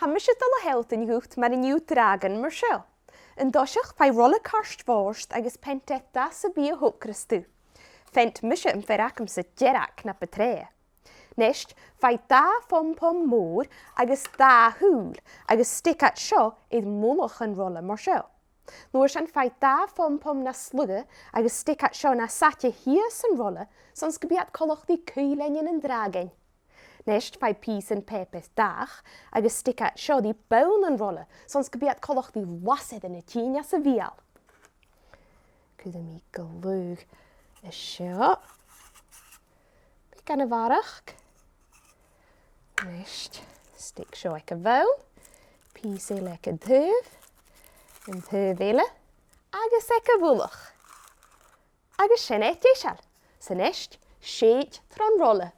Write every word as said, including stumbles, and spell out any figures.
Tha mise a' dol a shealltainn dhut mar a nì thu dràgon mar seo. An toiseach, faigh rola cairt bhòrd agus peant dath sam bith a thogras tu. Pheant mise am fear agamsa dearg na bu tràithe. A-nis, faigh dà phom-pom mòr agus dà shùil agus stick iad seo air mullach an rola mar seo. An uair sin faigh dà phom-pom nas lugha agus stick iad seo nas fhaide shìos an rola, son 's gum bi iad coltach ri cuibhleanan an dràgoin. A-nis faigh pìosan pàipeir dàch agus stick iad seo ri bonn an rola, son 's gum bi iad coltach ri lasair a' tighinn às a bheul. Cuiridh mi glue an seo. Beagan a bharrachd. A-nis, stick seo aig a' bhonn, pìos eile aig an taobh, an taobh eile, agus aig a' mhullach. Agus sin e deiseil. 'S a-nis, sèid tron rola.